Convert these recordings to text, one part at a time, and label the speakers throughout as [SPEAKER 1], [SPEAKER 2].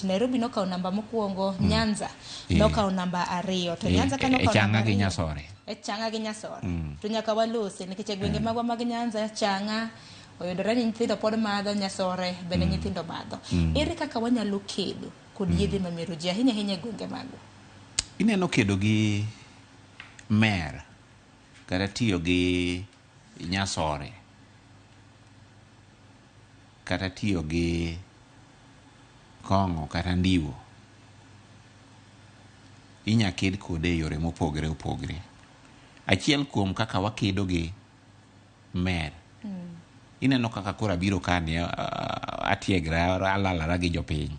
[SPEAKER 1] Nairobi nokawo namba mokwongo, Nyanza nokawo namba 2 to Nyanza ka
[SPEAKER 2] e
[SPEAKER 1] nokawo
[SPEAKER 2] Chang'a
[SPEAKER 1] namba
[SPEAKER 2] gi
[SPEAKER 1] 2
[SPEAKER 2] Nyasore.
[SPEAKER 1] E Chang'a gi Nyasore. To nyaka walose nikech e gwenge magwa mag Nyanza, Chang'a oyudore ni nyithindo pod madho, Nyasore bende nyithindo madho. Ere kaka wanyalo kedo kod yedhe mamero ji ahinya ahinya e gwenge magwa?
[SPEAKER 2] Ineno, kedo gi mer kata tiyo gi nyasore kata tiyo gi kong'o kata ndiwo, inya ked kode e yore mopogore opogore. Achiel kuom kaka wakedo gi mer, ineno kaka koro abiro kani, atiegra, alalara gi jopiny.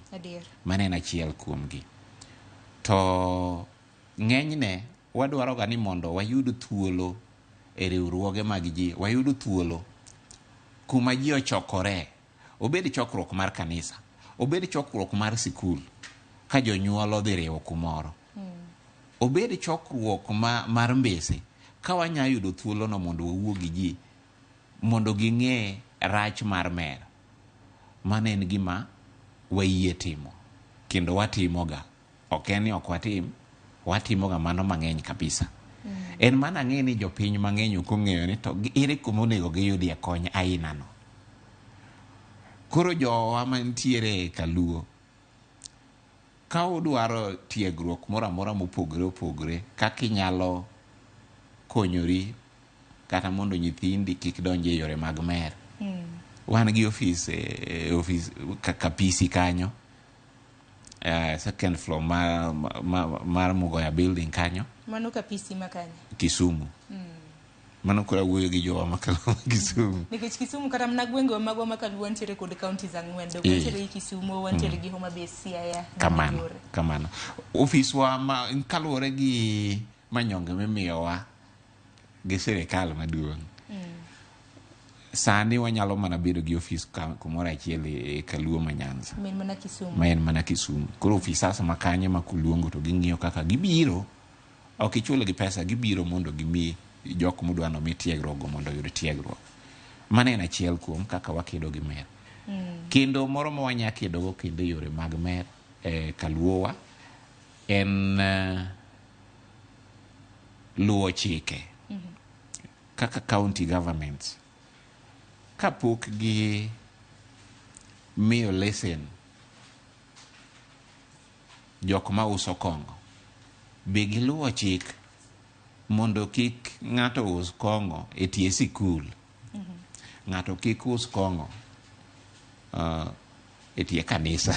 [SPEAKER 2] Mano en achiel kuomgi. To ng'enyne wadwaro ga ni mondo wayud thuolo e riwruoge mag ji, wayud thuolo kuma ji ochokore, obed chokruok mar kanisa, obed chokruok mar sikul ka jonyuol odhi riwo kumoro, obed chokruok mar mbese, ka wanya yudo thuolono mondo wawuo gi ji mondo ging'e rach mar mer. Mano en gima wayie timo kendo watimoga. Ok en ni ok watim, watimoga mano mang'eny kabisa. En mana ng'e ni jopiny mang'eny ok ong'eyo ni to ere kuma onego giyudie kony aina no. Koro jowa mantiere e Kaluo, ka udwaro tiegruok moro amora mopogore opogore kaka inyalo konyori kata mondo nyithindi kik donj e yore mag mer, wan gi ofis e ofis Kapisi kanyo, second floor mar Mugoya building kanyo.
[SPEAKER 1] Mano Kapisi ma kanye?
[SPEAKER 2] Kisumu. Mano koro awuoyo gi jowa ma Kisumu.
[SPEAKER 1] Nikech Kisumu kata mana gwengewa magwa ma Kaluo nitiere kod counties 4. Dok wantiere gi Kisumu, wantiere gi Homa Bay, Siaya,
[SPEAKER 2] Kamano.
[SPEAKER 1] Migori.
[SPEAKER 2] Kamano. Ofiswa ma kaluwore gi manyonge mimiyowa gi sirikal maduong', sani wanyalo mana bedo gi ofis kumoro achiel e Kaluo ma Nyanza.
[SPEAKER 1] Ma en mana Kisumu.
[SPEAKER 2] Ma en mana Kisumu. Koro ofisas ma kanyo ma kuluongo to ging'iyo kaka gibiro, ok ichul gi pesa, gibiro mondo gimi jok modwa nomi tiegruok go mondo oyud tiegruok. Mano en achiel kuom kaka wakedo gi mer. Kendo moro ma wanya kedogo kendo e yore mag mer e Kaluowa en luwo chike kaka county governments kapok gi miyo lesen jok mauso kong'o, be giluwo chik mondo kik ng'ato us kong'o e tie sikul, ng'ato kik us kong'o e tie kanisa.